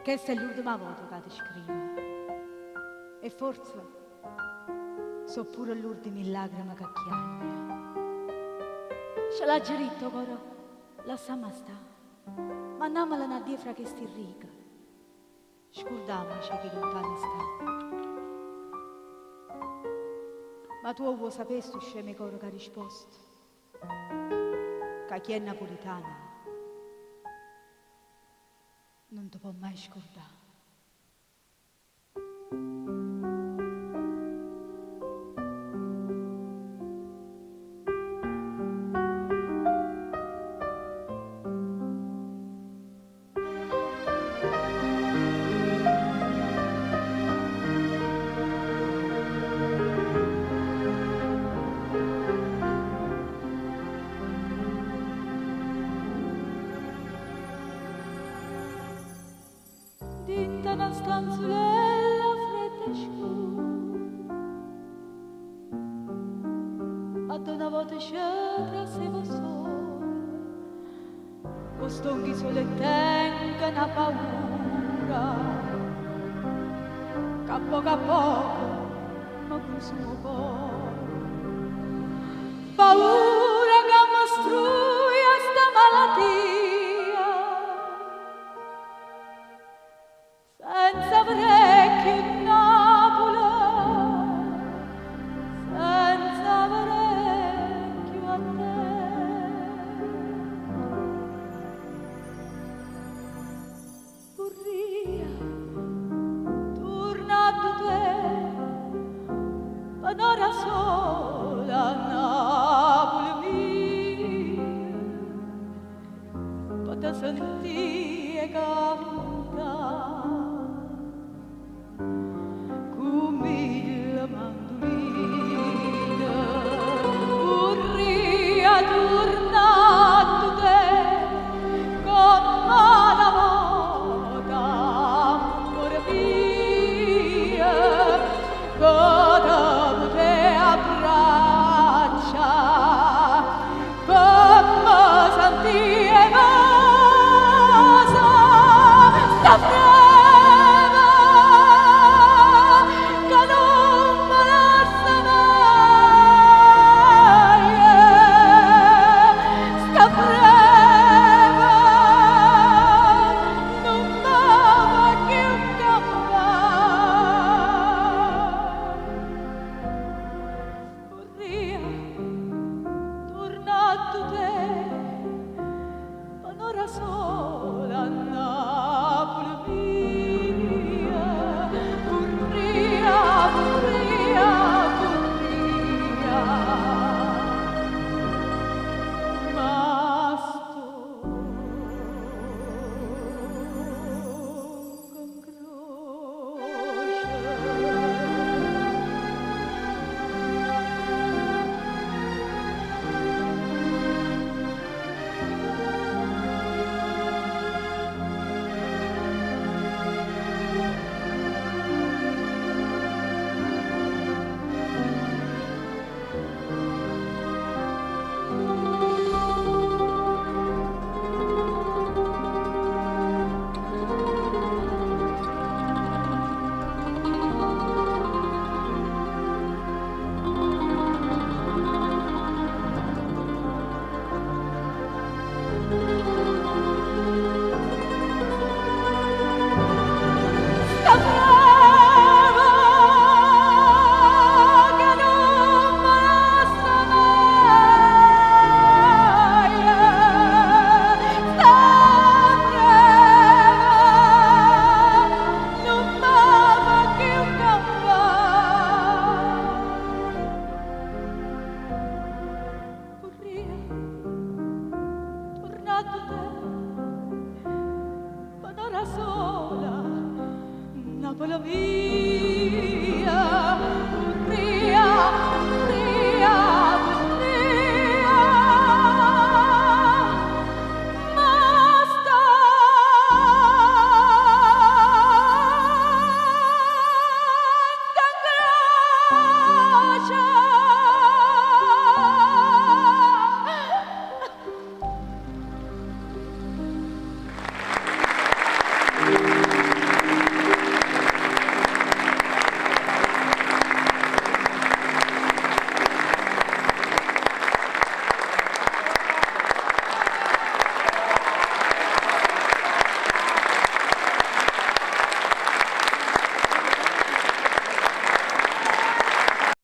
Chesta è l'ultima volta che ti scrivo. E forse so pure l'ultima lacrima che chiagno. Ce l'ha giritto coro, lasciamo sta. Mandamola una diefra che sti riga. Scordiamoci che lontano sta. Ma tu vuoi sapere sto scemo coro che ha risposto? Che chi è napolitana non ti può mai scordare. Dinta una stanzulella fredda e scura, ad una volta c'è se sole, costonchi sole tenga una paura, che a poco mi consumo cuore. Paura che mi struia sta malattia, senza vrecchio Napoli, senza vrecchio a te. Vorria tornare a te, ma non sola Napoli mia, per te sentire cantare. Sola Napoli mia, vorria, vorria, vorria, ma sto con croce. Sta freva che non mi lascia mai, sta freva non mi fa più campare. Vorria tornare a te, ma non sola, Napoli mia.